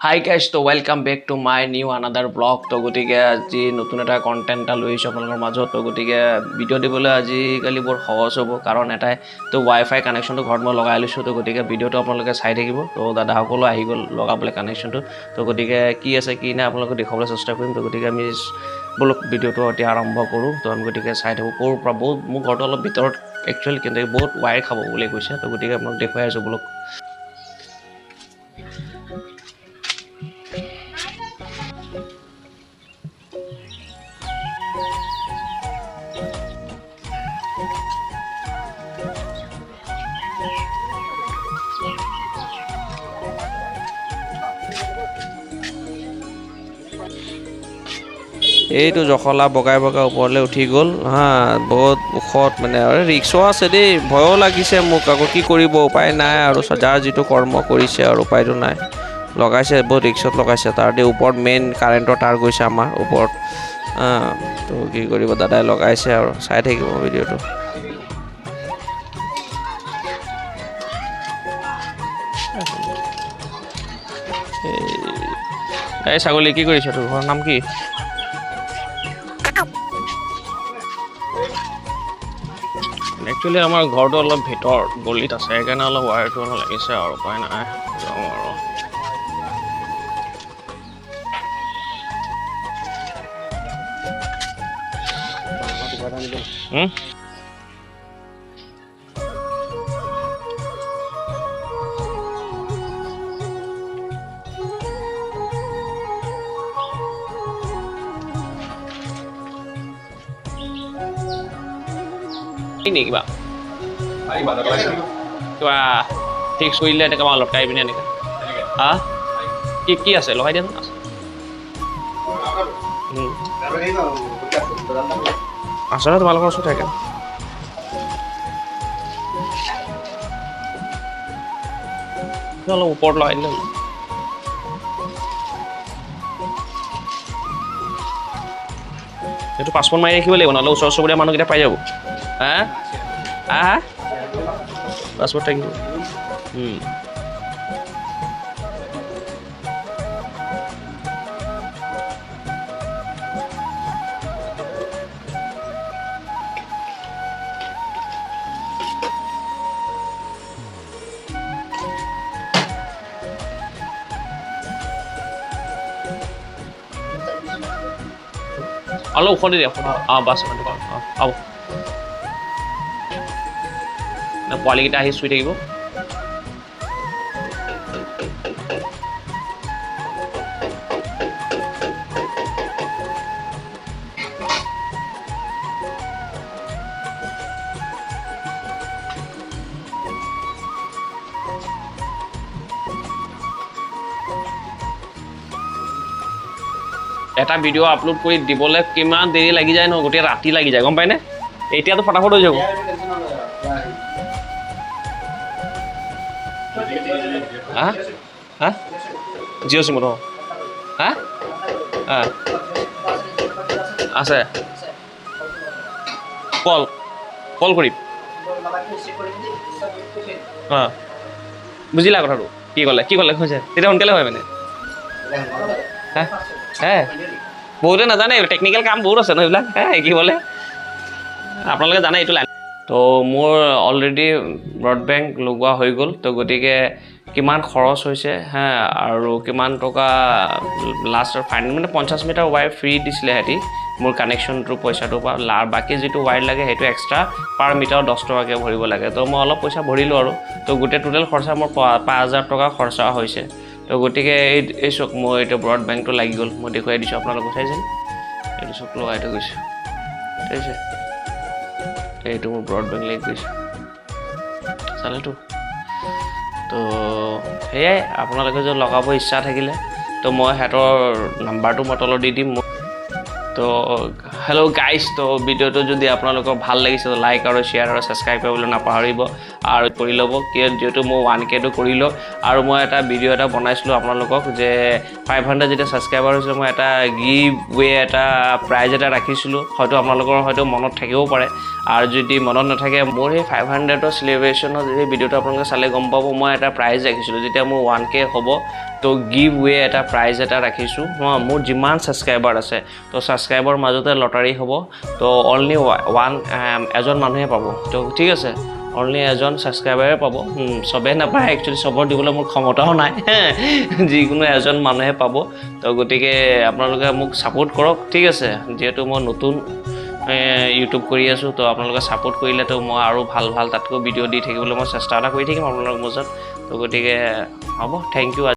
Hi guys, তো welcome back to my new another vlog. তো গতিকে আজি নতুন এটা কণ্টেণ্ট এটা লৈ আহিছোঁ আপোনালোকৰ মাজত। তো গতিকে ভিডিঅ' দিবলৈ আজিকালি বৰ সহজ হ'ব, কাৰণ এটাই তো ৱাই ফাই কানেকশ্যনটো ঘৰত মই লগাই লৈছোঁ। তো গতিকে ভিডিঅ'টো আপোনালোকে চাই থাকিব। তো দাদাসকলো আহি গ'ল লগাবলৈ কানেকশ্যনটো। তো গতিকে কি আছে কি নাই আপোনালোকক দেখুৱাবলৈ চেষ্টা কৰিম। তো গতিকে আমি ব'লক, ভিডিঅ'টো এতিয়া আৰম্ভ কৰোঁ। তো আমি গতিকে চাই থাকোঁ ক'ৰ পৰা বহুত মোৰ ঘৰটো অলপ ভিতৰত একচুৱেলি, কিন্তু বহুত ৱায়াৰ খাব বুলি কৈছে। তো গতিকে আপোনাক দেখুৱাই আছোঁ, ব'লক। এইটো জখলা বগাই বগাই ওপৰলৈ উঠি গ'ল। হা, বহুত ওখত মানে আৰু ৰিক্সো আছে দেই, ভয়ো লাগিছে মোক আকৌ। কি কৰিব, উপায় নাই আৰু, যাৰ যিটো কৰ্ম কৰিছে আৰু উপায়টো নাই। লগাইছে, বহুত ৰিক্সত লগাইছে। তাৰ দি ওপৰত মেইন কাৰেণ্টৰ তাঁৰ গৈছে আমাৰ ওপৰত। হা, তো কি কৰিব, দাদাই লগাইছে আৰু চাই থাকিব ভিডিঅ'টো। এই ছাগলী, কি কৰিছ? তোৰ ঘৰৰ নাম কি? একচুৱেলি আমাৰ ঘৰটো অলপ ভিতৰত গলিত আছে, সেইকাৰণে অলপ ৱায়াৰটো অলপ লাগিছে আৰু উপায় নাই, যাওঁ আৰু। নি কিবা কিবা ফিক্স কৰিলে এনেকৈ মই লটকাই পিনে এনেকৈ। হা, কি কি আছে লগাই দিয়াচোন, আছে। আছে ন তোমালোকৰ ওচৰত থাকে? অলপ ওপৰত লগাই দিলে হ'ল। সেইটো পাছপৰ্ট মাৰি ৰাখিব লাগিব, নহ'লে ওচৰ চুবুৰীয়া মানুহকেইটা পাই যাব। হা হা হা, পাছপৰ্ট থাকিব। অলপ ওখতে দিয়া, অঁ, বাছ, অঁ, হ'ব। পোৱালিকেইটা আহি চুই থাকিব। এটা ভিডিঅ' আপলোড কৰি দিবলৈ কিমান দেৰি লাগি যায় ন, গোটেই ৰাতি লাগি যায়, গম পায়নে? এতিয়াতো ফটাফট হৈ যাব। হা হা, জিঅ' চিমত, অঁ, হা হা, আছে। কল কৰিম। অঁ, বুজিলা কথাটো? কি ক'লে, কি ক'লে কৈছে, তেতিয়া সোনকালে হয় মানে। হে হে, বহুতে নাজানে, টেকনিকেল কাম বহুত আছে ন এইবিলাক। হে, কি বোলে আপোনালোকে জানে এইটো লাইন। তো মোৰ অলৰেডি ব্ৰডবেণ্ড লগোৱা হৈ গ'ল। তো গতিকে কিমান খৰচ হৈছে, হা, আৰু কিমান টকা লাষ্টৰ ফাইনেল, মানে 50 মিটাৰ ৱায়াৰ ফ্ৰী দিছিলে সিহঁতি মোৰ কানেকশ্যনটোৰ পইচাটোৰ পৰা। বাকী যিটো ৱায়াৰ লাগে সেইটো এক্সট্ৰা পাৰ মিটাৰ 10 টকাকৈ ভৰিব লাগে। তো মই অলপ পইচা ভৰিলোঁ আৰু তো গোটেই টোটেল খৰচা মোৰ 5000 টকা খৰচা হৈছে। তো গতিকে এই চাওক, মোৰ এইটো ব্ৰডবেণ্ডটো লাগি গ'ল, মই দেখুৱাই দিছোঁ আপোনালোকক, চাইছেনে? এইটো চব লগাই থৈ গৈছোঁ, ঠিক আছে? এইটো মোৰ ব্ৰডবেণ্ড লাগি গৈছে, চালেতো। তো সেয়াই, আপোনালোকে যদি লগাব ইচ্ছা থাকিলে তো মই সিহঁতৰ নাম্বাৰটো মই তলত দি দিম। তো হেল্ল' গাইজ, তো ভিডিঅ'টো যদি আপোনালোকৰ ভাল লাগিছে, তো লাইক আৰু শ্বেয়াৰ আৰু ছাবস্ক্ৰাইব কৰিবলৈ নাপাহৰিব। আৰু কৰি ল'ব কিয়, যিহেতু মোৰ 1Kটো কৰি লওক। আৰু মই এটা ভিডিঅ' এটা বনাইছিলোঁ আপোনালোকক যে 500 যেতিয়া ছাবস্ক্ৰাইবাৰ হৈছিলে, মই এটা গিভ ৱে এটা প্ৰাইজ এটা ৰাখিছিলোঁ। হয়তো আপোনালোকৰ হয়তো মনত থাকিবও পাৰে, আৰু যদি মনত নাথাকে, মোৰ সেই 500ৰ চেলিব্ৰেশ্যনত সেই ভিডিঅ'টো আপোনালোকে চালে গম পাব, মই এটা প্ৰাইজ ৰাখিছিলোঁ। যেতিয়া মোৰ 1K হ'ব, তো গিভ ৱে এটা প্ৰাইজ এটা ৰাখিছোঁ মই। মোৰ যিমান ছাবস্ক্ৰাইবাৰ আছে, তো ছাবস্ক্ৰাইবাৰ মাজতে লটাৰী হ'ব। তো অনলি ওৱান এজন মানুহে পাব। তো ঠিক আছে, অনলি এজন ছাবস্ক্ৰাইবাৰে পাব, চবেই নাপায়। একচুৱেলি চবৰ দিবলৈ মোৰ ক্ষমতাও নাই, যিকোনো এজন মানুহে পাব। তো গতিকে আপোনালোকে মোক ছাপোৰ্ট কৰক, ঠিক আছে? যিহেতু মই নতুন ইউটিউব কৰি আছোঁ, তো আপোনালোকে ছাপোৰ্ট কৰিলেতো মই আৰু ভাল ভাল তাতকৈ ভিডিঅ' দি থাকিবলৈ মই চেষ্টা এটা কৰি থাকিম আপোনালোকৰ মাজত। তো গতিকে হ'ব, thank U.